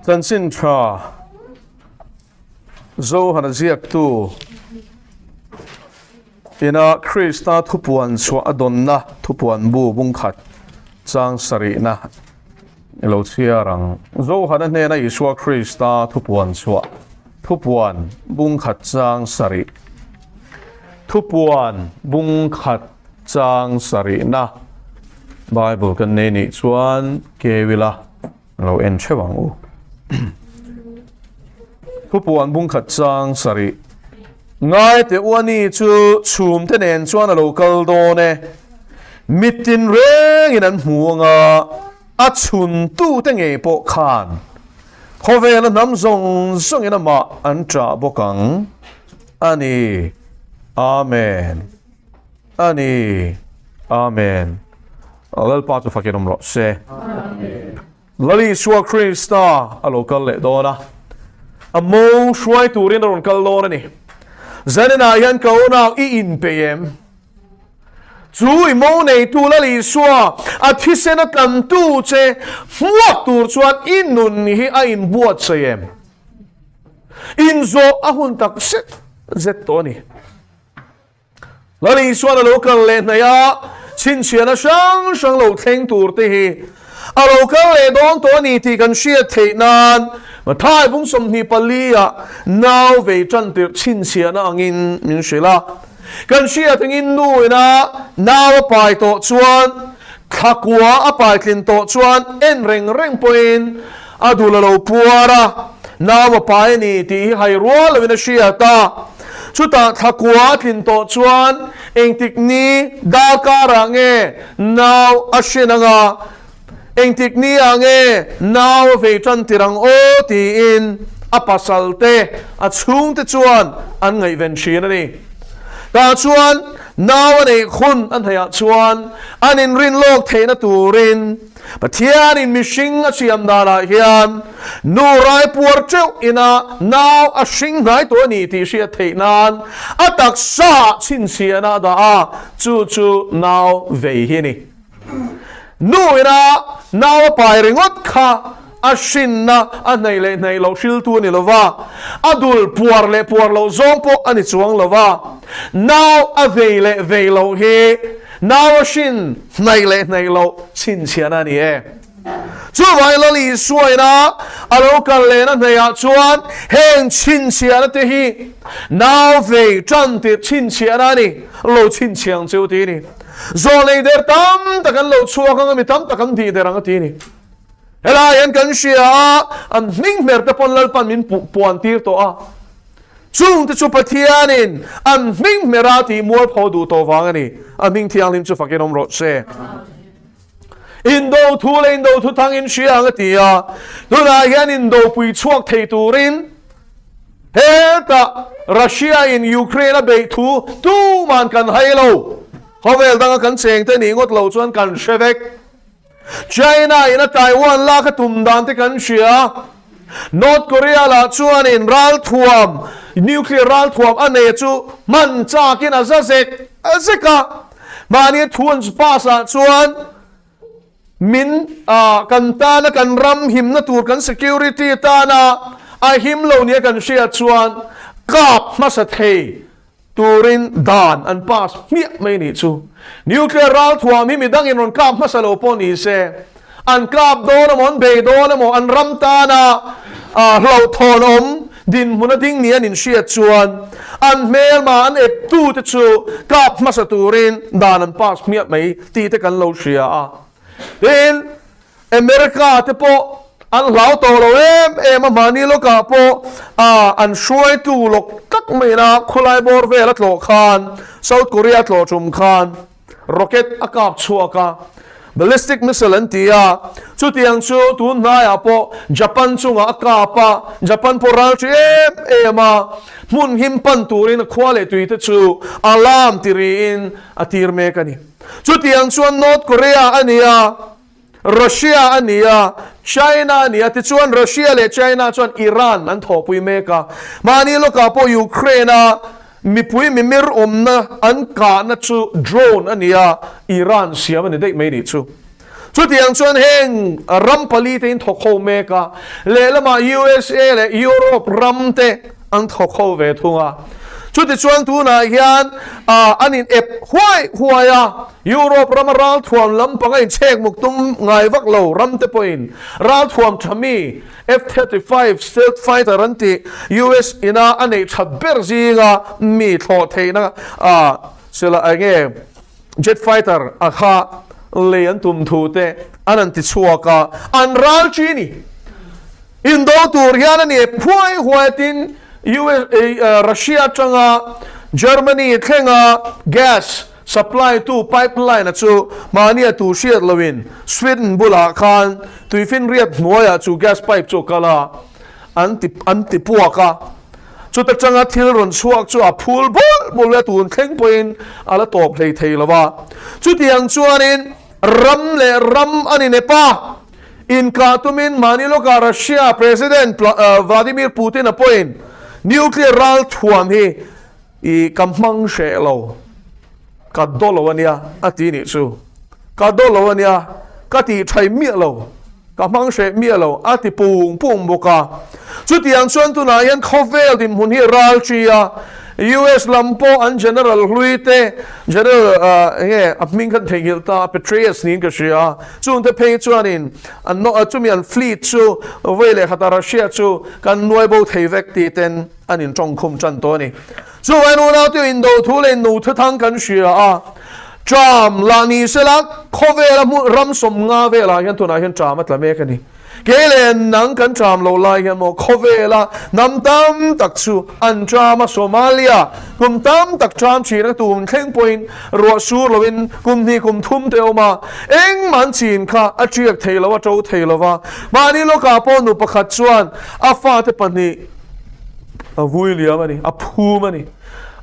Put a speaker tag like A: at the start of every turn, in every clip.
A: Chanchin tha Zohana ziaktu ina Krista thupuan chhuah a dawnna thupuan bu bungkhat chang sarihna i lo chhiar ang. Zohana hnena Isua Krista thupuan chhuah thupuan bungkhat chang sarih thupuan bungkhat chang sarihna Bible kan nei nih chuan keu ila lo en theuh ang u. Thupuan bungkhat chang sarih Ngai teh u ani chu chhum te nen chuan a lo kal dawn e. Mitin rengin an hmu anga a chhun tu te ngei pawh khan khawvela hnam zawng zawngin amah an ṭah bawk ang a ni. Amen. A ni. Amen. Lalpa chu fakin awm rawh se. Amen. Lal Isua Krista a lo kal leh dawn a, a mo hruai turin a rawn kal dawn a ni. Zaninah hian ka unau i inpeih em? Chu i mo neitu Lal Isua a thisen a tlantu che hmuak tur chuan i nun hi a inbuatsaih em? Inzawh a hun tak zet zet tawh a ni. Lal Isuan a lo kal leh hnaih a, chhinchhiahna hrang hrang lo thleng tur te hi a lo kal leh dawn tawh a ni tih kan hriat theih nan Mathai bung 24 ah nau vei tan tirh chhinchhiahna angin min hrilh a. Kan hriat angin nu ina nau a pai tawh chuan thlakua a pai tlin tawh chuan en reng reng pawhin a dul a lo puar a, nau a pai a ni tih hi hai rual lovin a hriat a. Chutah thlakua a tlin tawh chuan engtik ni darkarah nge nau a hrin ang a, engtik ni ah nge nau a vei tan tir ang aw tiin a pasal te, a chhungte chuan an ngaihven thin a ni. Tah chuan nau a neih hun a hnaihah chuan an inrin lawk theihna turin, Pathianin mihring a siam danah hian nu rai puar teuh ina nau a hring hnai tawh a ni tih hriat theih nan a taksa ah chhinchhiahna a dah a, chu chu nau vei hi a ni. Nu ina nau a pai ringawt kha a hrinna a hnaih leh hnaih loh hriltu a ni lo va, a dul puar leh puar loh zawng pawh a ni chuang lo va, nau a vei leh vei loh hi Nau a hrin hnaih leh hnaih loh chhinchhiahna a ni e. Chuvangin Lal Isua ina a lo kal lehna hnaihah chuan heng chhinchhiahna te hi nau vei tan tirh chhinchhiahna a ni, lo chhinchhiah ang che u ti a ni. Zawlnei der tam tak an lo chhuak ang a, mi tam tak an tih der ang a ti a ni. Helai hian kan hria a, an hming hmer te pawn Lalpan min puan tir tawh a. Chungte chu Pathianin an hming hmera tih mualpho duh tawh vang a ni. A hming thianghlim chu fakin awm rawh se. Indo thu leh indo thu thang in hria ang a ti a, tunah hian indo pui chhuak thei turin hetah Russia in Ukraine a beih thu tuman kan hai lo. Khawvel danga kan cheng te nih ngawt lo chuan kan hre vek. China in a Taiwan lak a tum dan te kan hria. North Korea lah chuanin ralthuam, nuclear ralthuam a nei chu hman chakin a za zek a zek a. Mahni a thu an pass ah chuan min kan tana kan ram himna tur kan security tana a him lo nia kan hriat chuan kap hmasa thei Turin dan an pass hmiah mai nih chu. Nuclear ralthuam hi midangin rawn kap hmasa lo pawh ni se, an kap dawn emaw, an bei dawn emaw, an ram tana hlauhthawn awm dinhmun a ding nia an inhriat chuan an hmelma an eptute chu kap hmasa turin dan an pass hmiah mai tih te kan lo hria a. Tin, America te pawh an hlau tawh lo em em a, mahni lawkah pawh an hruaitu lawk tak maiin a khawlai bawr vel a tlawh khan South Korea a tlawh tum khan rocket a kap chhuak a, ballistic missile an ti a, chutiang chu tun hnaiah pawh Japan chungah a kap a, Japan pawh ral ṭi em em a, hmun him pan turin a khua leh tui te chu alarm ti riin a tir mek a ni. Chutiang chuan North Korea a ni a, Russia a ni a, China a ni a, tichuan Russia leh China chuan Iran an thawhpui mek a. Mahni lawkah pawh Ukraine-a mipui mimir awmna an kahna chu drone a ni a, Iran siam a ni daih mai nih chu. Chutiang chuan heng ram palite in thawk ho mek a, lehlamah USA leh Europe ramte an thawk ho ve thung a. Chutichuan tunah hian an in ep huai huai a, Europe rama ralthuam lampanga inchhek muk tum ngai vak lo ramte pawhin ralthuam tha mi F-35 stealth fighter an tih US ina a neih that ber zinga mi thlawh theihna sela enge jet fighter a kha lei an tum thu te an han ti chhuak a, an ral chi ni. Indo tur hian a ni phuai huai tin US Russia atanga Germany thlenga gas supply tu pipeline a chu mahni a tu hriat loin Sweden bulah khan tuifinriat hnuaiah chu gas pipe chu a kal a, an ti an ti puak a. Chuta tanga thil rawn chhuak chu a phul bul bul a, tun thleng pawhin a la tawp hlei thei lo va. Chutiang chuanin ram leh ram a ni nep a, inkah tumin mahni lawkah Russia President Vladimir Putin-a pawhin nuclear ralthuam hi i ka hmang hreh lo, ka daw lo a nia a ti nih chu. Ka daw lo a nia, ka tih thai miah lo, ka hmang hreh miah lo a ti pung pung bawk a. Chutiang chuan tunah hian khawvel dinhmun hi ral chi a, US lam pawh an General hlui te, General eng nge a hming khan theihnghilh ta, Petraeus niin ka hria a, chungte phei chuanin an chumi an fleet chu vawi leh khatah Russia chu kan nuai bo thei vek tih ten an intawngkhum tan tawh a ni. Chuvai nunaute indo thu leh nu thuthang kan hria a, ṭam lah ni sela khawvela hmun ram sawmnga velah hian tunah hian ṭam a tla mek a ni. Kei leh nang kan ṭam lo lai hian maw khawvela hnam tam tak chu an ṭam a, Somalia kum tam tak ṭam ṭhin a tum thleng pawhin ruah sur loin kum hnih kum thum te a awm a, engmah an chin kha a ṭiak thei lo a, ṭo thei lo va. Mahni lawkah pawh nu pakhat chuan a fate pahnih, A vui liam a ni, a phum a ni.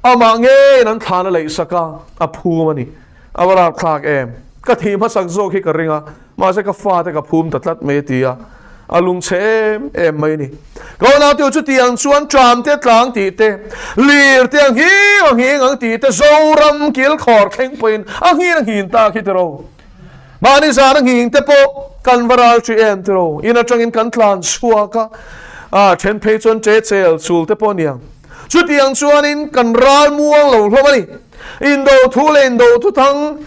A: Amah ngeiin an thlan a leihsak a, a phum a ni. A va rapthlak em? Ka thih hmasak zawk hi ka ring a, mahse ka fate ka phum ta tlat mai a ti a, a lungchhe em em mai a ni. Ka unaute u chutiang chuan ṭam te tlang tih te, lir te a nghing a nghing ang tih te, Zoram kilkhawr thleng pawhin a nghin a nghin ta khi tiraw. Mahni zan a nghing te pawh kan va ral ṭih em tiraw? In aṭangin kan tlan chhuak a, a ṭhen phei chuan ṭe chel chul te pawh a niang. Chutiang chuanin kan ral muang lo hlawm a ni. Indo thu leh indo thuthang,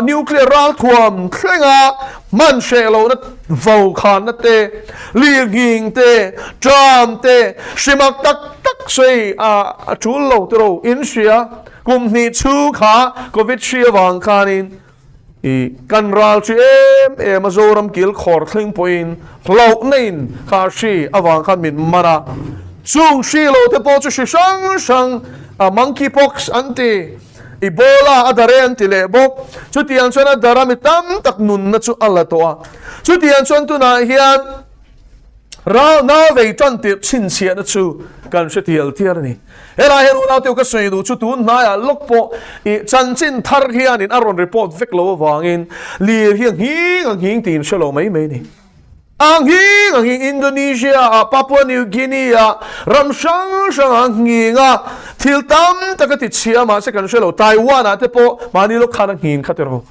A: nuclear ral thuam thlenga hman hreh lohna vokhanna te, lirnghing te, ṭam te, hrimak tak tak sawi a ṭul lo tiraw? In hria, kum hnih chhung kha Covid hri avang khanin I kan ral chi em em a Zoram kil khawr thleng pawhin hlauhna in kha hri avang khan min man a, chung hri lo te pawh chu hri hrang hrang a monkey pox an ti, Ebola a dar e an ti leh bawk, chutiang chuan a dar a mi tam tak nunna chu a la tawh a, chutiang chuan tunah hian Ral nau vei tan tirh chhinchhiahna chu kan hre tial tial a ni. Helai hian unau teu ka sawi duh chu tun hnaiah lawk pawh i chanchin thar hianin a rawn report vek lo avangin lir hi a nghing a nghing tiin hre lo mai mai a ni. A nghing a nghing Indonesia ah, Papua New Guinea ah, ram hrang hrang ah a nghing a, thil tam tak a ti chhia mahse kan hre lo. Taiwan ah te pawh mahni lawk khan a nghin kha tiraw.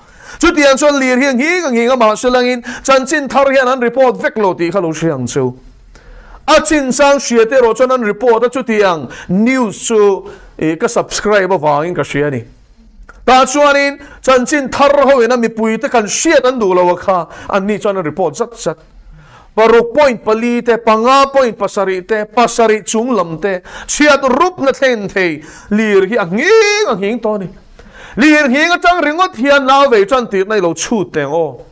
A: Chutiang chuan lir hi a nghing a nghing a mahse langin chanchin thar hian an report vek lo tih kha lo hre ang chu. A chinchang hria te erawh chuan an report a chutiang news chu ih ka subscribe avangin ka hria a ni. Tah chuanin chanchin thar ho ina mipui te kan hriat an duh lo a kha an ni chuan an report zat zat. Paruk point pali te, panga point pasarih te, pasarih chung lam te chhiat rupna thlen thei lir hi a nghing a nghing tawh a ni. Lirnghing atang ringawt hian nau vei tan tirhna i lo chhut teng aw.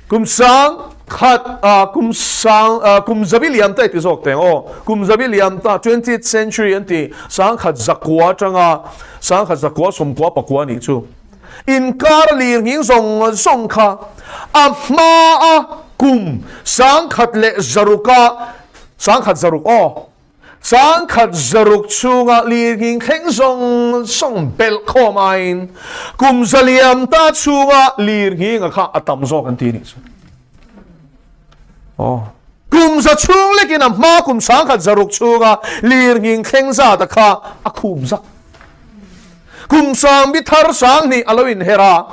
A: Kum sang khat ah kum sang ah kum zabi liam ta i ti zawk teng aw. Kum zabi liam ta twentieth century an ti sangkhat zakua atanga sangkhat zakua sawmkua pakua nih chu. Inkar lirnghing zawng zawng kha a hma a kum sangkhat leh zaruka sangkhat zaruk aw. Changkhat zaruk chhunga lirnghing thleng zawng zawng belh khawm aiin kum zaliam ta chhunga lirnghinga kha a tam zawk an ti nih chu. Aw. Kum za chhung lekin a hma kum changkhat zaruk chhunga lirnghing thleng zata kha a khum zak. Kum sang bi thar sang hnih a lo inher a.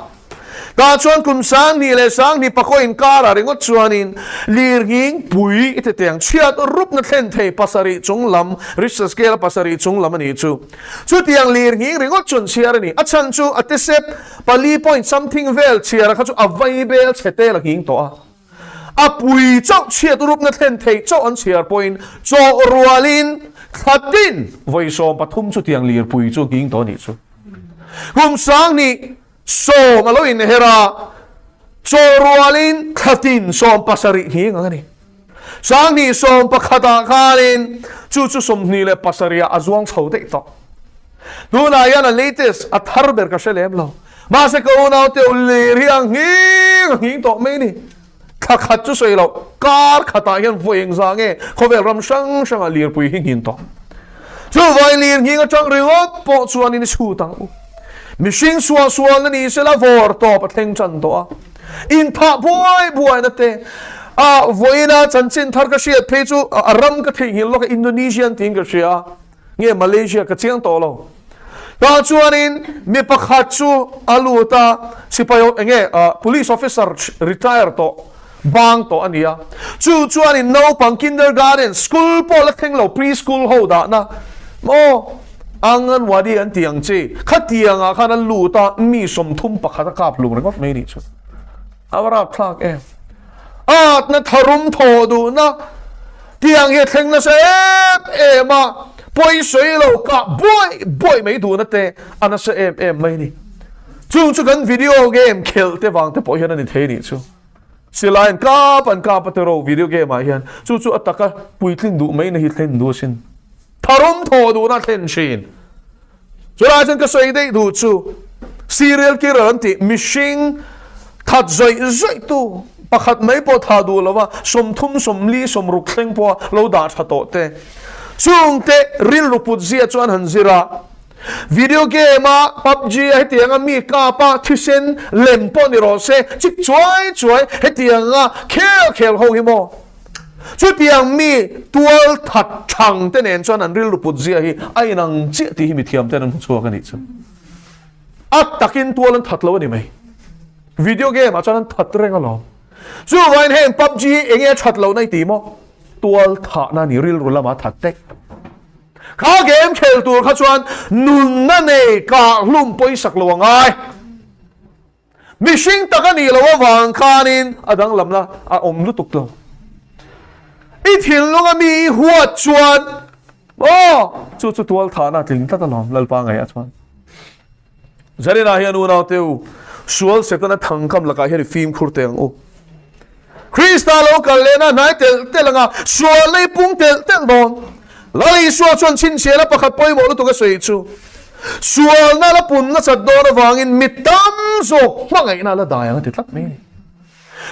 A: Tah chuan kum 2000 leh 2004 inkarah ringawt chuanin lirnghing pui i ti teng chhiat rupna thlen thei pasarih chung lam, Richter scale a pasarih chung lam a nih chu. Chutiang lirnghing ringawt chu an chhiar a ni. A chhan chu a tesep pali point something vel chhiara kha chu a vai bel chhe tel a nghing tawh a. A pui chauh chhiat rupna thlen theih chauh an chhiar pawhin chawh rualin thla tin vawi 13 chutiang lirpui chu nghing tawh a nih chu. Kum 2010 a lo inher a, chawh rualin thla tin 17 nghing ang a ni. 2011 ah khanin chu chu 27 ah a zuang chho daih tawh. Tunah hian a latest a thar ber ka hre lem lo. Mahse ka unaute u lir hi a nghing a nghing tawh mai ni. Thla khat chu sawi loh, kar khatah hian vawi engzah nge khawvel ram hrang hrangah lirpui hi nghin tawh. Chuvai lir nghing atang ringawt pawh chuanin i chhut ang u. Mihring suah sualna ni sela vawr tawp a thleng tan tawh a. Inthah buai buaina te, a vawiina chanchin thar ka hriat phei chu a ram ka theihnghilh lawk a, Indonesian tiin ka hria a. Nge Malaysia ka chiang tawh lo. Tah chuanin mi pakhat chu a lut a, sipai enge police officer retire tawh bang tawh a ni a. Chu chuanin naupang kindergarten school pawh la thleng lo pre school ho dahna maw Anganwadi an tih ang chi khatiangah khan a lut a, mi 31 a kap hlum ringawt mai nih chu. A va rapthlak em. Atna tharum thawh duhna tiang hi a thleng nasa em em a, pawisawi lo kah buai buai mai duhna te a nasa em em mai ni. Chung chu kan video game khelh te vang te pawh hian a ni thei nih chu. Silai an kap an kap a tero video game ah hian chu chu a taka puitlin duh mai na hi thlen duh asin. Tharum thawh duhna thlen thin. Chulai chuan ka sawi daih duh chu serial killer an tih mihring that zawih zawih tu pakhat mai pawh tha duh lova 30 40 60 thleng pawha lo dah tha tawh te chungte rilru put zia chu an han zir a. Video game a PUBG a hetianga mi kap a thisen lem pawh ni rawh se chik chuai chuai hetianga khel khel ho hi maw? Chutiang mi tual that thang te nen chuan an rilru put zia hi a inang chiah tih hi mithiam ten an hmu chhuak a nih chu. A takin tual an that lo a ni mai. Video game ah chuan an that reng alawm. Chuvangin heng PUBG hi enge a that lohna i ti maw? Tual thahna a ni, rilru lama that tek. Kha game khel tur kha chuan nunna nei kah hlum pawisak lo a ngai. Mihring tak a nih loh avang khanin a danglamna a awm lutuk lo. I thinlunga mi i huat chuan aw chu chu tual thahna a tling tlat alawm Lalpa ngaihah chuan. Zarina hian unau te u sual Setana thangkam lakah hian i fimkhur teh ang u. Krista lo kal lehna hnai telh telh anga sualna i pung telh telh dawn. Lal Isua chuan chhinchhiahna pakhat pawimawh lutuk a sawi chu, Sualna la pun nasat dawn avangin mi tam zawk hmangaihna la dai ang a ti tlat mai a ni.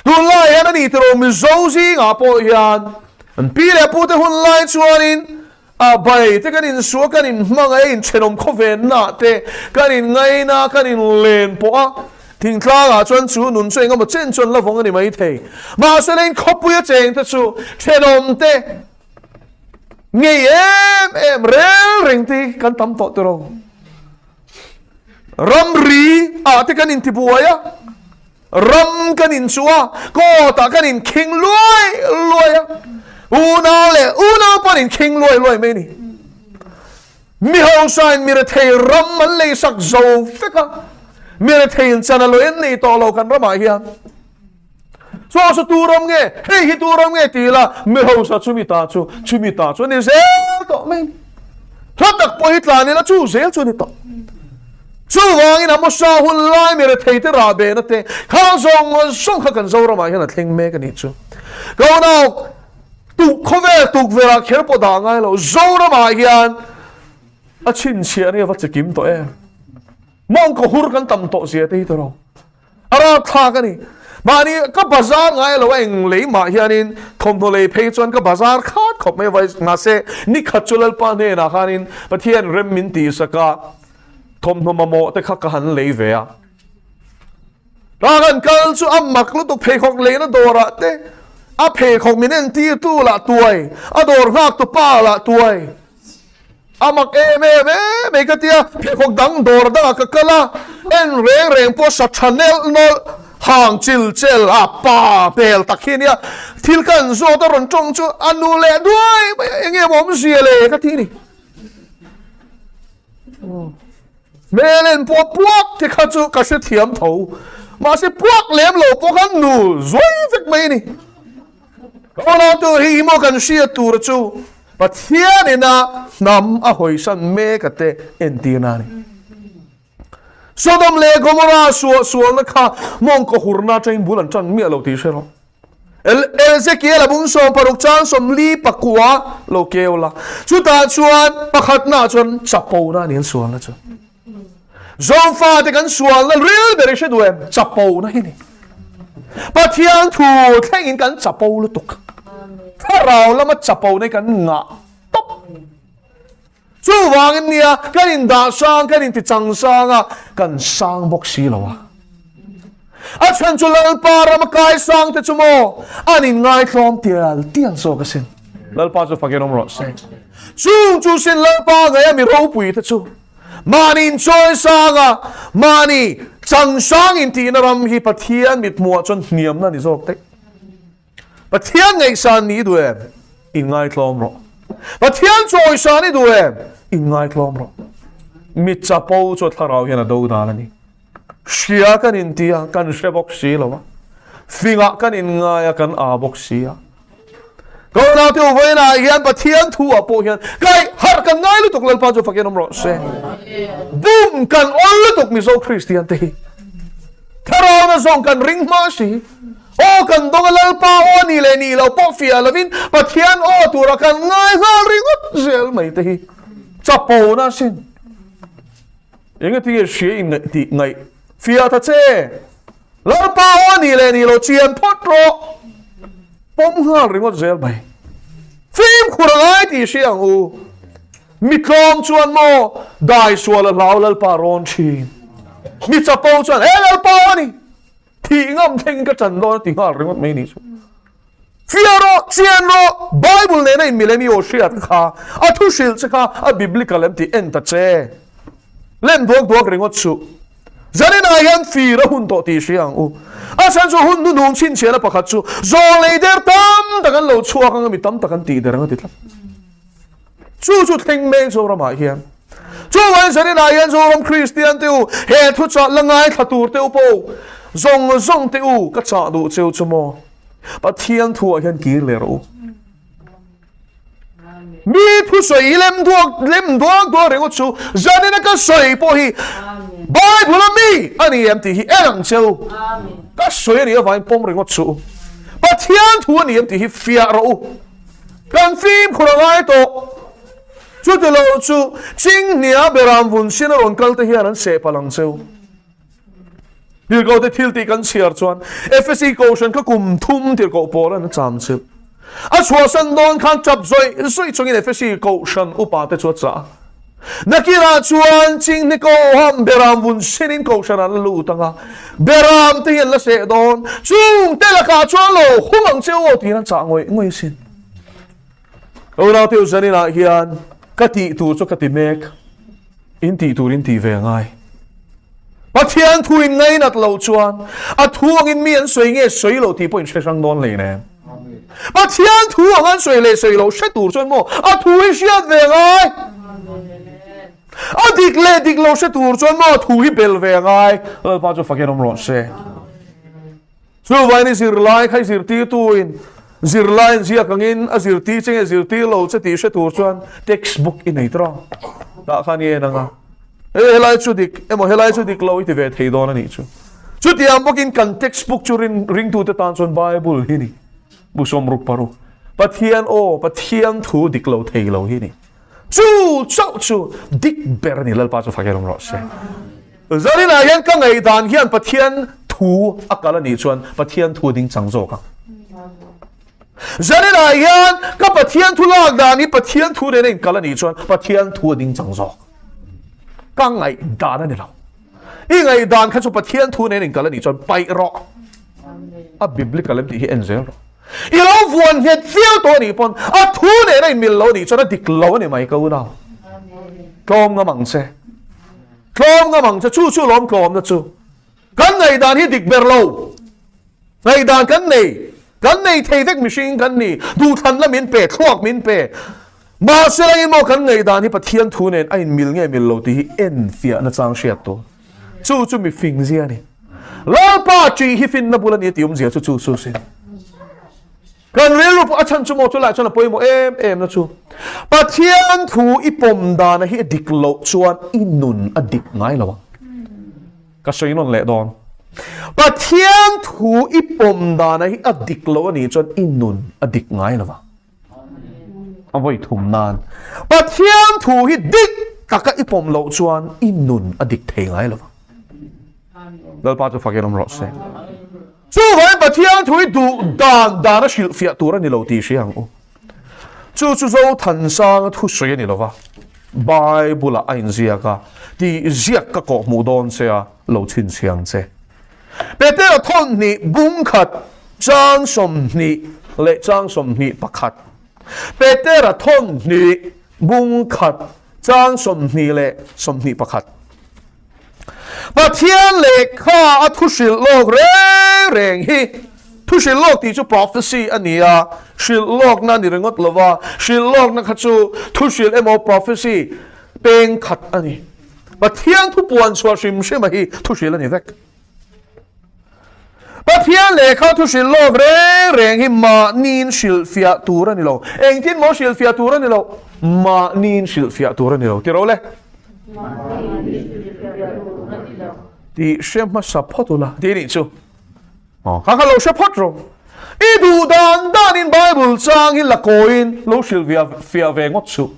A: Tunlai hian a ni tiraw Mizo zingah pawh hian an pi leh pute hun lai chuanin A bai te kan insuah kan inhmangaih a inthenawm khawvenna te kan inngaina kan inlen pawh a, thingtlangah chuan chu nun chu engemaw chen chuan la vawng a ni mai thei. Mahse leng khawpuia cheng te chu thenawm te ngei em em rel reng te hi kan tam tawh tiraw. Ramri ah te kan intibuai a. Ram kan inchuh a, kawtah kan inkhing luai luai a, unau leh unau pawh an inkhing luai luai mai a ni. Mi hausain mi rethei ram an leisak zo vek a, mi retheiin chan a lawi an nei tawh lo kan ramah hian. Saw saw tu ram nge, hei hi tu ram nge ti ila, mi hausa chumi ta chu, chumi ta chu a ni zel tawh mai a ni. Hla tak pawh hi tlan ila chu zel chu a ni tawh. Chuvangin Amosa hun lai mi retheite rah behna te khang zawng zawng kha kan Zoramah hian a thleng mek a nih chu. Kaunau tuk khawvel tukverh ah kher pawh dah ngai lo Zoramah hian a chhinchhiah nia va chikim tawh em. Mawngkaw hur kan tam tawh zia te hi tawh lo. A rapthlak a ni. Mahni ka bazar ngai lo a eng lei mah hianin thawmhnaw lei phei chuan ka bazar khat khawp mai a mahse nikhat chu Lalpa hnenah khanin Pathian rem min tihsak a thawmhnaw mamawh te kha ka han lei ve a. Ta kan kal chu a mak lutuk pheikhawk leina dawrah te a pheikhawk min entirtu lah tuai a dawr nghaktu pa lah tuai. A mak em em em mai ka tia, pheikhawk dang dawr dangah ka kal a, en reng reng pawh sa tha nelh nawlh, hang chil chel a pa hmel tak hi a nia, thil ka han zawt a rawn tawng chu a nu leh duai mai a, enge maw awmzia le ka ti ni. Hmel en pawh puak te kha chu ka hrethiam tho, mahse puak lem lo pawh khan nu zuai vek mai a ni. Ka unautu hi hi maw kan hriat tur chu Pathian ina hnam a hawisan mek a te entirna a ni. Sodom leh Gomorrah suah sualna kha mawngkaw hurna atangin bul an tan miah lo tih hre rawh. Ezekiel a bung 60 chang 49 lo keu la. Chutah chuan pakhatnaah chuan chapona a ni an sualna chu. Zawmfate kan sualna ril ber i hre duh em? Chapona hi ni. Pathian thu thlengin kan chapo lutuk. Thlarau lama chapona hi kan ngah tawp. Chuvangin nia kan indah sang, kan inti chang sang a, kan sang bawk si lo a. A chhan chu Lalpa rama kai sang te chu maw an inngaithlawm tial tial zawk asin. Lalpa chu fakin awm rawh se. Chung chu sin Lalpa ngaih a mi ropui te chu mahni inchawi sang a, mahni chang sang intihna ram hi Pathian mithmuhah chuan hniamna a ni zawk daih. Pathian ngaihsan ni i duh em? Inngaithlawm rawh. Pathian chawisan i duh em? Inngaithlawm rawh. Mi chapo chu thlarau hian a do dan a ni. Hria kan inti a, kan hre bawk si lo a. Fingah kan inngai a, kan aa bawk si a. Ka unaute u vawiinah hian Pathian thu ah pawh hian kai harh kan ngai lutuk Lalpa chu fakin awm rawh se. Bum kan awl lutuk Mizo Kristian te hi. Thlarau na zawng kan ring hma si. Aw kan dawng a Lalpa aw a nih leh nih loh pawh fiah lovin Pathian aw tura kan ngai nghal ringawt zel mai te hi chapona a sin. Engati nge hria in ngaih tih ngaih fiah ta che? Lalpa aw a nih leh nih loh chian phawt rawh. Pawm nghal ringawt zel mai. Fimkhur a ngai tih hria ang u. Mi tlawm chuan maw dai sual a hlau Lalpa rawn thin. Mi chapo chuan he Lalpa aw a ni. Thih ngam thleng ka chan dawn a ti nghal ringawt mai nih chu. Fiah rawh, chian rawh, Bible nena in milem i aw hriat kha, a thu hrilh che kha a biblical em tih en ta che. Lem duak duak ringawt suh. Zaninah hian fir a hun tawh tih hria ang u. A chhan chu hun hnuhnung chhinchhiahna pakhat chu zawng lei der tam tak an lo chhuak ang a mi tam tak an tih der ang a ti tlat. Chu chu thleng mek Zoramah hian. Chuvangin zaninah hian Zoram Kristian te u, he thuchah la ngaithla tur te u pawh zawng zawng te u ka chah duh cheu chu maw? Pathian thuah hian kir leh rawh u. Mi thusawi hi lem duak lem duak duak ringawt chu zanina ka sawi pawh hi Bible a mi a ni em tih hi en ang cheu. Ka sawi a nih avangin pawm ringawt chu. Pathian thu a ni em tih hi fiah rawh u. Kan fimkhur a ngai tawh. Chuti lo chu Chinghnia beram vun sin a rawn kal te hian an seh palh ang cheu. Tirhkoh te thil tih kan chhiar chuan Efesi Kohhran kha kum thum tirhkoh pawl an cham chilh. A chhuahsan dawn khan tap zawih zawih chungin Efesi Kohhran upa te chu a chah a. Nakinah chuan Chinghni Koham beram vun sinin Kohhran an la lut ang a, beram te hi an la seh dawn. Chung te lakah chuan lo hum ang cheu aw tiin an chah ngawih ngawih asin. Unaute u zaninah hian ka tih tur chu ka ti mek, in tih tur in tih ve a ngai. Pathian thu in ngainat loh chuan a thu angin mi an sawi nge sawi loh tih pawh in hre hrang dawn hlei nen. Pathian thu ang an sawi leh sawi loh hre tur chuan maw a thu hi hriat ve a ngai. A dik leh dik lo hre tur chuan maw a thu hi bel ve a ngai. Lalpa chu fakin awm rawh se. Chuvain i zirlai kha i zirtirtuin zirlai an ziak angin a zirtir che nge zirtir lo che tih hre tur chuan textbook i nei tawh a, tah khan i en ang a, e helai chu dik emaw helai chu dik lo i ti ve thei dawn a nih chu. Chutiang bawkin kan textbook chu rin ringtute tan chuan Bible hi ni, bu 66, Pathian aw, Pathian thu dik lo thei lo hi ni. Chu chauh chu dik ber a ni, Lalpa chu fak em rawh se. Zaninah hian ka ngaihdan hian Pathian thu a kal a nih chuan Pathian thu a ding chang zawk ang. Zaninah hian ka Pathian thu lak dan hi Pathian thu nena inkal a nih chuan Pathian thu a ding chang zawk. Ka ngaihdan a ni lo. I ngaihdan kha chu Pathian thu nena inkal a nih chuan paih rawh. A biblical em tih hi en zel rawh. I lo vuan nghet viau tawh a nih pawn a thu nena inmil lo a nih chuan a dik lo a ni mai ka unau. Tlawm ngam ang che. Tlawm ngam ang che. Chu chu lawm tlawmna chu. Kan ngaihdan hi dik ber lo. Ngaihdan kan nei. Kan nei thei vek mihring kan ni. Duhthlanna min pe, thluak min pe. Mahse langin maw kan ngaihdan hi Pathian thu nen a inmil nge mil lo tih hi enfiahna chang hriat tur. Chu chu mi fing zia a ni. Lalpa ṭih hi finna bul a ni a tih awmzia chu chu chu sin. Kan rilru pawh a chhan chu maw chulaiah chuan a pawimawh em em na chu Pathian thu i pawm dana hi a dik loh chuan i nun a dik ngai lo ang. Ka sawi nawn leh dawn. Pathian thu i pawm dana hi a dik loh a nih chuan i nun a dik ngai lo ang. A vawi thum nan. Pathian thu hi dik taka i pawm loh chuan i nun a dik thei ngai lo ang. Lalpa chu fakin awm rawh se. Chuvangin Pathian thu hi duh dan dan a hrilhfiah tur a ni lo tih hria ang u. Chu chu Zothansanga thusawi a ni lo va, Bible-ah a inziak a, tih ziak ka kawh hmuh dawn che a, lo chhinchhiang che. Petera thawnhnih bung khat chang 20 leh chang 21. Petera thawnhnih bung khat chang 20 leh 21. Pathian lehkha a thu hrilh lawk reng reng hi thu hrilh lawk tih chu prophecy a ni a, hrilh lawkna a ni ringawt lo va, hrilh lawkna kha chu thu hrilh emaw prophecy peng khat a ni. Pathian thu puan chhuah hrim hrim a hi thu hrilh a ni vek. Pathian lehkha thu hrilh lawk reng reng hi mahniin hrilhfiah tur a ni lo. Engtin maw hrilhfiah tur a ni lo? Mahniin hrilhfiah tur a ni lo. Ti ro le. Tih hre hmasa phawt ula tih nih chu. Aw, kha kha lo hre phawt rawh. I duh dan danin Bible chang hi la kawiin lo hrilhfiah ve ngawt suh.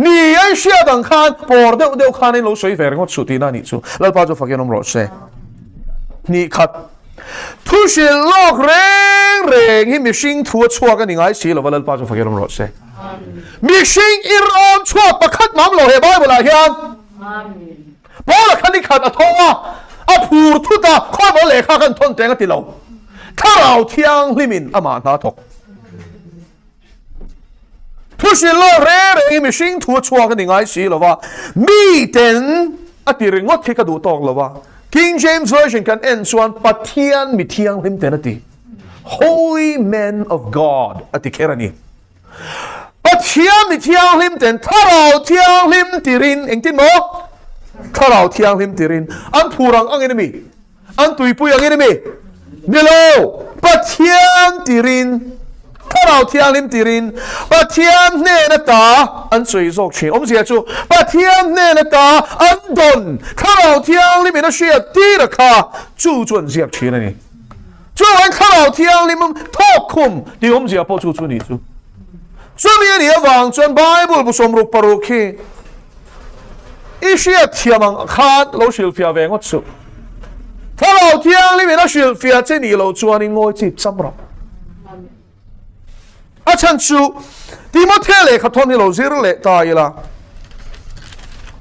A: Ni a i hriat ang khan pawr deuh deuh khan in lo sawi ve ringawt suh tihna a nih chu. Lalpa chu fakin awm rawh se. Hnih khat. Thu hrilh lawk reng reng hi mihring thu a chhuak a ni ngai si lova Lalpa chu fakin awm rawh se. Mihring ir awm chhuak pakhat mam lo he Bible ah hian. Paula khan ni khat a tho a, a phur thut a, khawi maw lehkha khan thawn teng a ti lo. Thlarau Thianghlimin amah hna thawk. Thu hrilh lawk reng reng hi mihring thu a chhuak a ni ngai si lo va, miten a ti ringawt hi ka duh tawk lo va. King James Version kan en chuan Pathian mi thianghlim ten a ti. Holy men of God a ti kher a ni. Pathian mi thianghlim ten Thlarau Thianghlim tirin engtin maw? Thlarau Thianghlim tirin an phur ang angin a mi? An tuipui angin a mi? Ni lo! Pathian tirin, Thlarau Thianghlim tirin, Pathian hnen ata an sawi zawk thin. Awmzia chu, Pathian hnen ata an dawn Thlarau Thianghlim in a hriat tir a kha, chu chu an ziak thin a ni. Chuvangin Thlarau Thianghlim thawk khum tih awmzia pawh chu chu ni chu. Chumi a nih avang chuan Bible bu 66 hi I hriat thiam ang khan lo hrilhfiah ve ngawt suh. Thlarau Thianghlim in a hrilhfiah che nih loh chuan i ngawi chip cham rawh. A chhan chu Timothea lehkha thawn hi lo zir leh ta ila.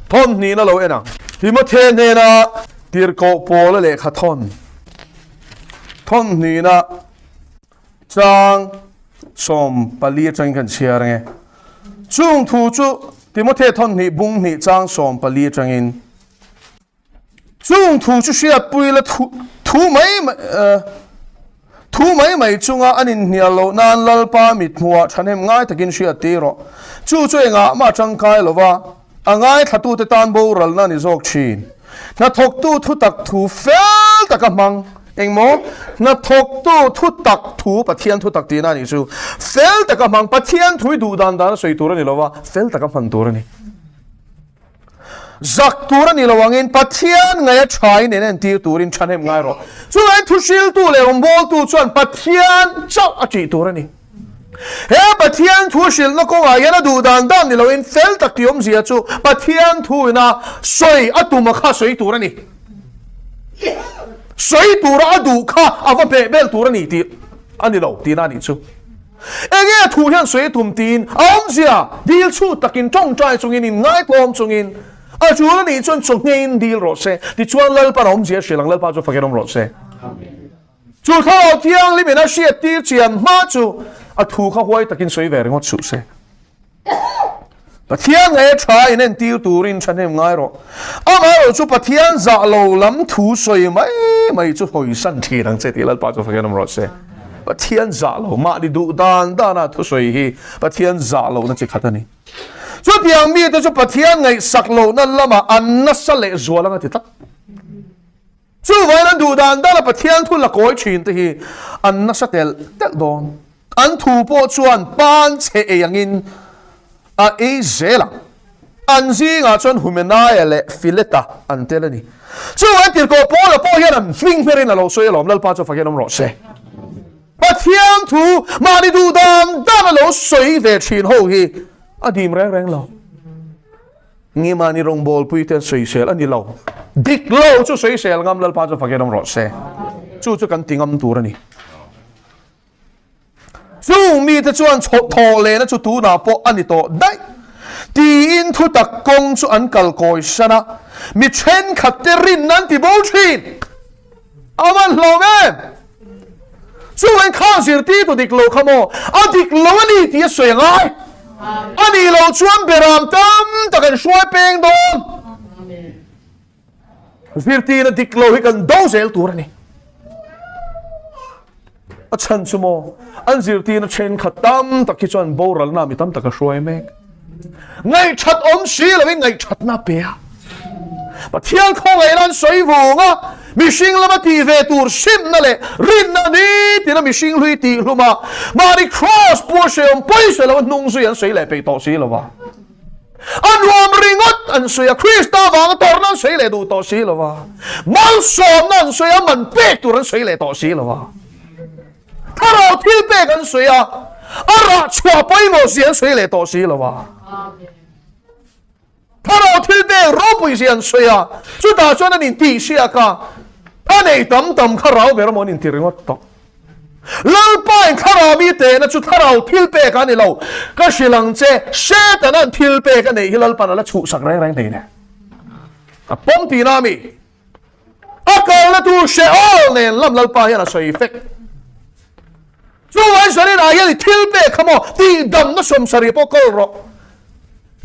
A: Thawn hnihna lo en ang. Timothea hnena tirhkoh Paula lehkha thawn. Thawn hnihna. Chang 14 atangin kan chhiar ang e. Chung thu chu Timothea thawnhnih bung hnih chang 14 atangin. Chung thu chu hriatpui la thu thu mai mai thu mai mai chunga an inhnial loh nan Lalpa mithmuhah thahnem ngai takin hriat tir rawh. Chu chu engah mah tangkai lo va, a ngaithlatute tan boralna a ni zawk thin. Hnathawktu thutak thu fel taka hmang engmaw? Hnathawktu thutak thu, Pathian thutak tihna a nih chu, fel taka hmang, Pathian thu hi duh dan dan a sawi tur a ni lo va, fel taka hman tur a ni. Zak tur a ni lo angin Pathian ngaih a thain en entir turin thahnem ngai rawh. Chuvangin thuhriltu leh rawngbawltu chuan Pathian chauh a ṭih tur a ni. He Pathian thu hrilhna kawngah hian a duh dan dan ni loin fel tak tih awmzia chu Pathian thu ina sawi a tum a kha sawi tur a ni. Sawi tura a duh kha a va hmeh bel tur a ni tih a ni lo tihna a nih chu. Enge a thu hian sawi a tum tiin a awmzia dil chhut takin tawngtai chungin inngaihtlawm chungin a tul a nih chuan chawhngeiin dil rawh se. Tichuan Lalpan a awmzia hrilh ang Lalpa chu fakin awm rawh se. Chu Thlarau Thianghlim in a hriat tir chian hma chu a thu kha huai takin sawi ve ringawt suh se. Pathian nge tha in entir turin thahnem ngai rawh. Amaherawh chu Pathian zah lo lam thu sawi mai mai chu hawisan thin ang che tih Lalpa chu fakin awm rawh se. Pathian zah lo mahni duh dan dana thusawi hi Pathian zah lohna chi khat a ni. Chutiang mite chu Pathian ngaihsak lohna lamah an nasa leh zual ang a ti tlat. Chuvangin an duh dan dana Pathian thu la kawi thin te hi an nasa telh telh dawn. An thu pawh chuan pan chhe ei angin a ei zel ang. An zingah chuan Humenaia leh Fileta an tel a ni. Chuvangin tirhkoh Paula pawh hian an hming hmerin a lo sawi alawm, Lalpa chu fakin awm rawh se. Pathian thu mahni duh dan dan a lo sawi ve thin ho hi a dim reng reng lo. Nge mahni rawngbawlpui te an sawisel a ni lo. Dik lo chu sawisel ngam Lalpa chu fakin awm rawh se. Chu chu kan ti ngam tur a ni. Chung mite chuan thawh lehna chu tunah pawh a ni tawh daih. Tiin thutak kawng chu an kal kawi san a, mi thenkhat te rinna an ti bo thin. A van hlawm em! Chu en kha zirtirtu dik lo kha maw? A dik lo a ni tih a sawi a ngai. A nih loh chuan beram tam tak an hruai peng dawn. Zirtirna dik lo hi kan do zel tur a ni. A chhan chu maw, an zirtirna thenkhat tam tak hi chuan boralna mi tam tak a hruai mek. Ngaihthat awm si loin ngaihthatna a pe a. Pathian khawngaihna an sawi vung a, mihring lama tih ve tur simna leh rinna nitin a mihring hlui tih hlum a, mahni kraws pu a hrehawm pawisa lo a hnung zui an sawi leh peih tawh si lo va. A nuam ringawt an sawi a, Krista vanga tawrhna an sawi leh duh tawh si lo va. Malsawmna an sawi a, man pek tur an sawi leh tawh si lo va. Thlarau thil pek an sawi a, a rah chhuah pawimawh zia an sawi leh tawh si lo va. Thlarau thil pek ropui zia an sawi a, chutah chuan an intihsiak a, a nei tam tam kha rau ber emaw an inti ringawt tawh. Lalpa in thlarau mi tehna chu thlarau thil pek a ni lo. Ka hrilh ang che, Setana'n thil pek a neih hi Lalpa'n a la chhuhsak reng reng thei ne. A pawm tihna a mi. A kalna tur hrehawm nen lam Lalpa hian a sawi fek. Chuvangin Zarina hian i thil pek kha maw tihdamna sawmsarih pawh kawl rawh.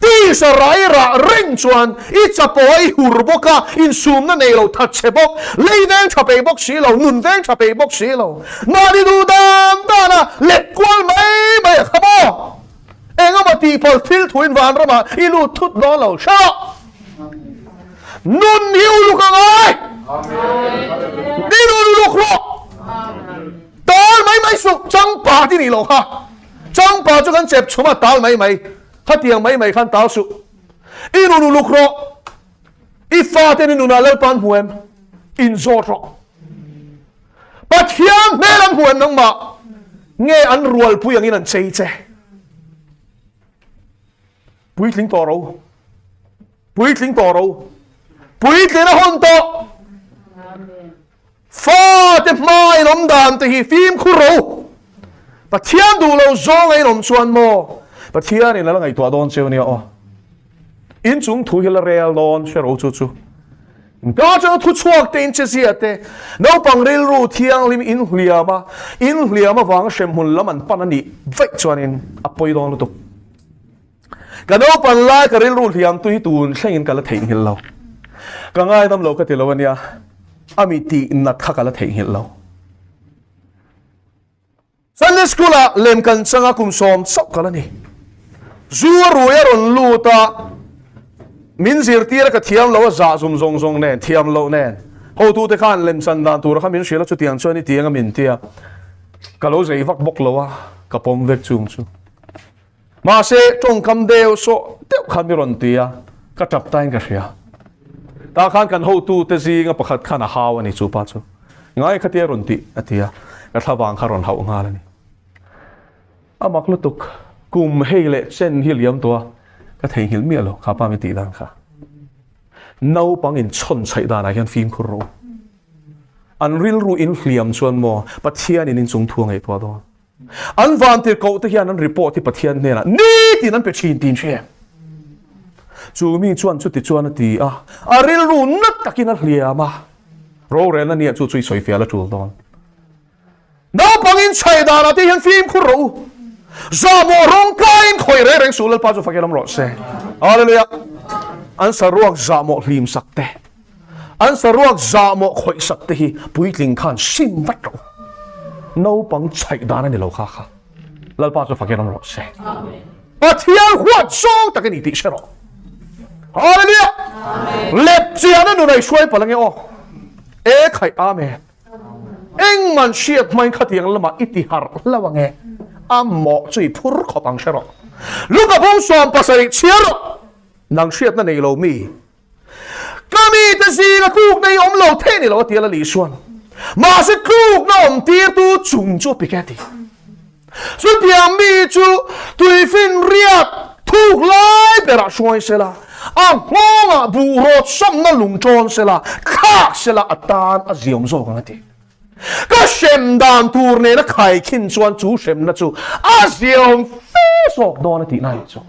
A: Tisa rai rah reng chuan i chapo a i hur bawk a, insumna nei lo that chhe bawk, lei veng tha peih bawk si lo, nun veng tha peih bawk si lo. Mahni duh dan dan a let kual mai mai a kha maw? Engemaw tihpalh thil thuin vanramah i lut thut dawn lo hre rawh. Nun hi uluk a ngai. I nun uluk rawh. Tal mai mai suh, changpa ti nih loh kha. Changpa chu kan chep chhum a, tal mai mai. Khatiang mai mai khan tal suh. I nun uluk rawh. I faten i nunah Lalpa an hmu em? Inzawt rawh. Pathian hmel an hmu em nangmah? Nge an rualpui angin an chei che? Puitling tawh ro. Puitling tawh ro. Puitlin a hawn tawh. Fate hma in awm dan te hi fimkhur ro. Pathian duh lo zawng a in awm chuan maw Pathian in a la ngaihtuah dawn cheu nia aw. In chung thu hi la rel dawn hre ro chu chu. Ka chang thu chhuak te in che zia te naupang rilru thianghlim in hliam a in hliam avanga hremhmun lam an pan a nih vaih chuanin a pawi dawn lutuk. Ka naupan lai ka rilru hliam tu hi tun thlengin ka la theihnghilh lo. Ka ngaidam lo ka ti lo a nia, a mi tih nat kha ka la theihnghilh lo. Sunday school ah lem kan chang a kum sawm chauh ka la ni. Zu a rui a rawn lut a, min zirtir a ka thiam lo a zah zum zawng zawng nen, thiam loh nen. Hotute khan lem chan dan tur kha min hrilh a, chutiang chuan i tiang a min tia. Ka lo zei vak bawk lo a, ka pawm vek chung chu. Mahse, tawngkam deuh sawh deuh khan mi rawn ti a, ka tap tain ka hria. Tah khan kan hotute zinga pakhat khan a hau a ni chu pa chu. Ngai khatia rawn tih a ti a, ka thlavang kha rawn hauh nghal a ni. A mak lutuk, kum hei leh chen hi liam tawh a, ka theihnghilh miah lo kha pa mi tih dan kha. Naupang inchhawn chhaih danah hian fimkhur rawh u. An rilru inhliam chuan maw Pathianin inchung thu a ngaihtuah dawn. An vantirhkoh te hian an report hi Pathian hnenah nitin an pe thin tih in hria em? Chu mi chuan chuti chuan a ti a, a rilru na takin a hliam a, rorelna nia chu chu i sawi fiah la tul dawn. Naupangin chhai danah te hian fimkhur rawh u. Zahmawh rawng kaiin khawih reng reng suh Lalpa chu fakin awm rawh se. Hallelujah. An saruak zahmawh hlim sak te, an saruak zahmawh khawih sak te hi puitling khan sim vat rawh u. Naupang chhaih dan a ni lo kha kha. Lalpa chu fakin awm rawh se. Pathian huat zawng tak a ni tih hre rawh. Hallelujah. Lepchiahna nun a i hruai palh ange aw. E khaih Amen. Engman hriat hmain khatiang lamah i ti harh hlauh ang e. A mawh chu i phur khawp ang hre rawh. Luka bung 70 chhiar rawh. Nang hriatna nei lo mi. Ka mite zinga tlukna i awm lo thei ni lo a ti a Lali Isuan. Mahse tlukna awm tirtu chung chu a pik e a ti. Chutiang mi chu tuifinriat thuk lai berah hruai sela, a nghawngah buh rawt sawmna lung ṭawn sela, thlak sela a tan a ziawm zawk ang a ti. Ka hrem dan tur nena khaikhin chuan chu hremna chu a ziawm fe zawk dawn a tihna a nih chu.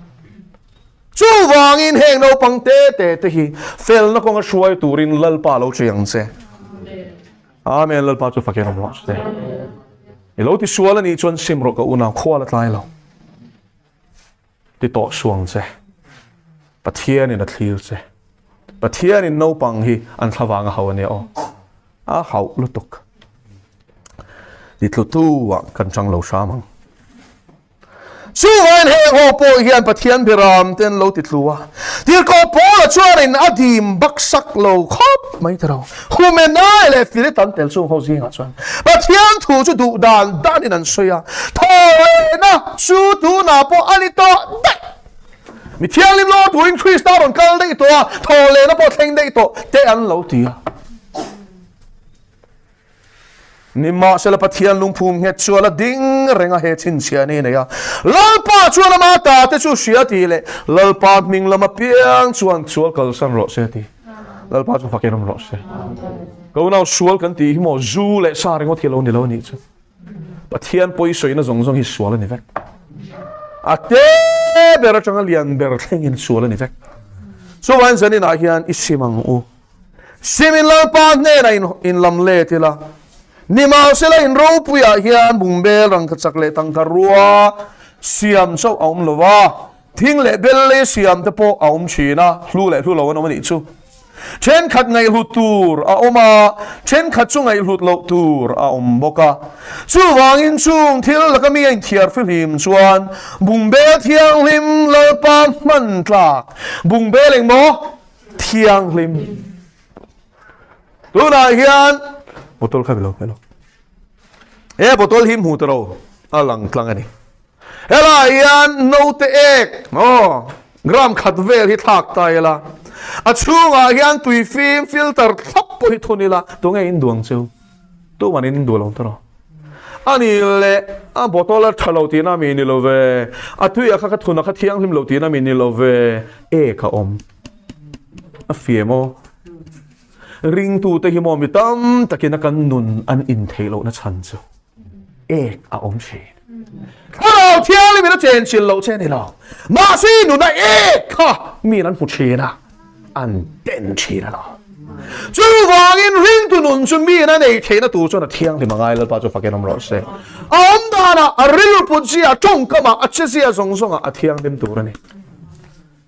A: Chuvangin heng naupang te te te hi felna kawnga hruai turin Lalpa lo ṭi ang che. Amen Lalpa chu fakin awm rawh se. I lo ti sual a nih chuan sim rawh ka unau khua la tlai lo. Ti tawh suang che. Pathianin a thlir che. Pathianin naupang hi an thlavang a hau a nia aw. A hauh lutuk. Ti tlutu ah kan chang lo hram ang. Chuvangin heng ho pawh hian Pathian biram te an lo ti tlu a. Tirhkoh Paula chuanin a dim baksak lo khawp mai ta lo. Humenai leh Filit an tel chung ho zingah chuan Pathian thu chu duh dan danin an sawi a, thawhlehna chu tunah pawh a ni tawh daih. Mi thianghlim lo turin Krista rawn kal daih tawh a, thawhlehna pawh thleng daih tawh te an lo ti a. Nimahsela Pathian lungphum nghet chu a la ding reng a, he chhinchhiah ni a nei a. Lalpa chuan ama ta te chu hria tih leh Lalpa hming lam apiang chuan sual kalsan rawh se ti. Lalpa chu fakin awm rawh se. Ka unau sual kan tih hi maw zu leh sa ringawt hi a lo ni lo a nih chu. Pathian pawisawina zawng zawng hi sual a ni vek. A te ber atanga lian ber thlengin sual a ni vek. Chuvangin zaninah hian i sim ang u. Simin Lalpa hnenah in in lam let ila, nimahsela in ropuiah hian bungbel rangkachak leh tangka rua siam chauh a awm lo va, thing leh bel lei siam te pawh a awm thin a, hlu leh hlu lo an awm a nih chu. Thenkhat ngaihhlut tur a awm a, thenkhat chu ngaihhlut loh tur a awm bawk a. Chuvangin chung thil laka mi a inthiar fihlim chuan bungbel thianghlim Lalpa hman tlak bungbel engmaw? Thianghlim. Tunah hian bottle kha milo milo. He bottle hi hmu taro a lang tlang ani. Helai hian note ek oh gram khat vel hi thlak ta ila. A chhungah hian tui fim filter thlap pawh hi thun ila tunge in duang chu. Tuman in duh lo tawh. Ani leh a bottle a tha lo tihna mi ni lo ve, a tui a kha ka thun a kha thianghlim lo tihna mi ni lo ve, ek a awm. A fiam aw. Ringtute hi maw mi tam takin a kan nun an in theih lohna chhan chu ek a awm thin. Thlarau thianghlim in a chenchilh loh che a ni lo. Mahse i nuna ek kha miin an hmu thin a. an den thin a lo. Chuvangin ringtu nun chu miin a nei theihna tur chuan a thianghlim a ngai Lalpa chu fakin awm rawh se. A awm danah, a rilru put zia, a tawngkamah, a che zia zawng zawngah a thianghlim tur a ni.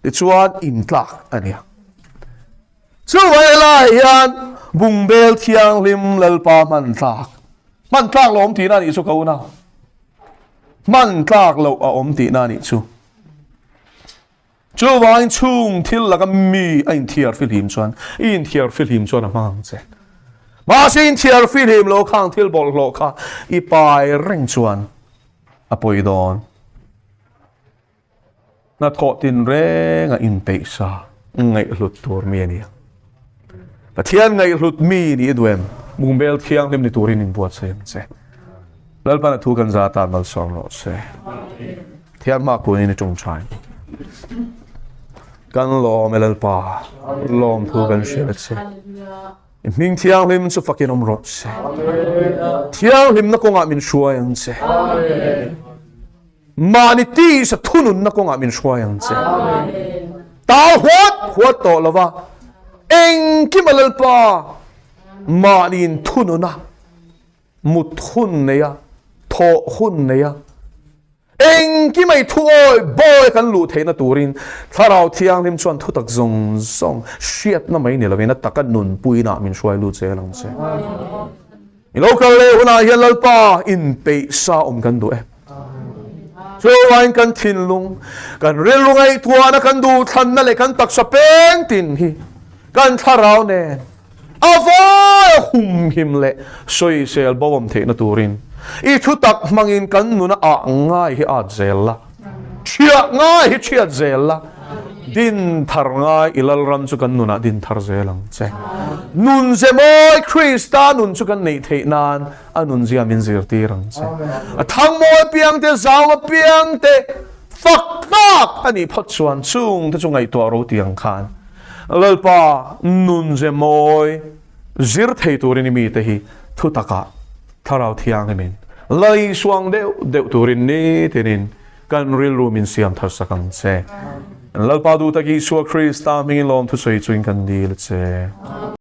A: Tichuan intlak a ni a. Chuvang helaiah hian bungbel thianghlim Lalpa hman tlak, hman tlak lo awm tihna a nih chu ka unau. Hman tlak loh a awm tihna a nih chu. Chuvangin chung thil laka mi a inthiar fihlim chuan i inthiar fihlim chuan a hmang ang che. Mahse inthiar fihlim lo khang thil bawlhhlawh kha i pai reng chuan a pawi dawn. Hnathawh tinreng a inpeih sa ngaihhlut tur mi a ni ang. Pathian ngaihhlut mi ni i duh em? Bungbel thianghlim ni turin inbuatsaih ang che. Lalpan a thu kan za atan malsawm rawh se. Thian hma kunin i ṭung ṭhain. Kan lawm e Lalpa, lawm thu kan hriat a che. I hming thianghlim chu fakin awm rawh se. Thianghlimna kawngah min hruai ang che. Mahni tisa thununna kawngah min hruai ang che. Tal huat huat tawh lova, engkima Lalpa mahni inthununa mut hun neia, thawh hun neia. Engkimai thuawi bawi kan luh theihna turin Thlarau Thianghlim chuan thutak zawng zawng hriatna mai ni lovin a taka nunpuinaah min hruai lut zel ang che. I lo kal leh hunah hian Lalpa inpeih sa awm kan duh e. Chuvain kan thinlung, kan rilru ngaihtuahna, kan duhthlanna leh kan taksa peng tin hi kan thlarau nen a vai a humhim leh sawisel bo awm theihna turin i thutak hmangin kan nuna ah ngai hi at zel la, thiah ngai hi thiat zel la, din thar ngai i Lalram chu kan nunah din thar zel ang che. Nun ze mawi Krista nun chu kan neih theih nan a nunzia min zirtir ang che. A thangmawi apiang te, zau apiang te fak tlak a nih phawt chuan chung te chu ngaihtuah ro ti ang khan Lalpa nun ze mawi zir thei turin i mite hi thutakah Thlarau Thianghlimin lei suang deuh deuh turin nitinin kan rilru min siam thar sak ang che. Lalpa duh tak Isua Krista hmingin lawmthu sawi chuin kan dil che.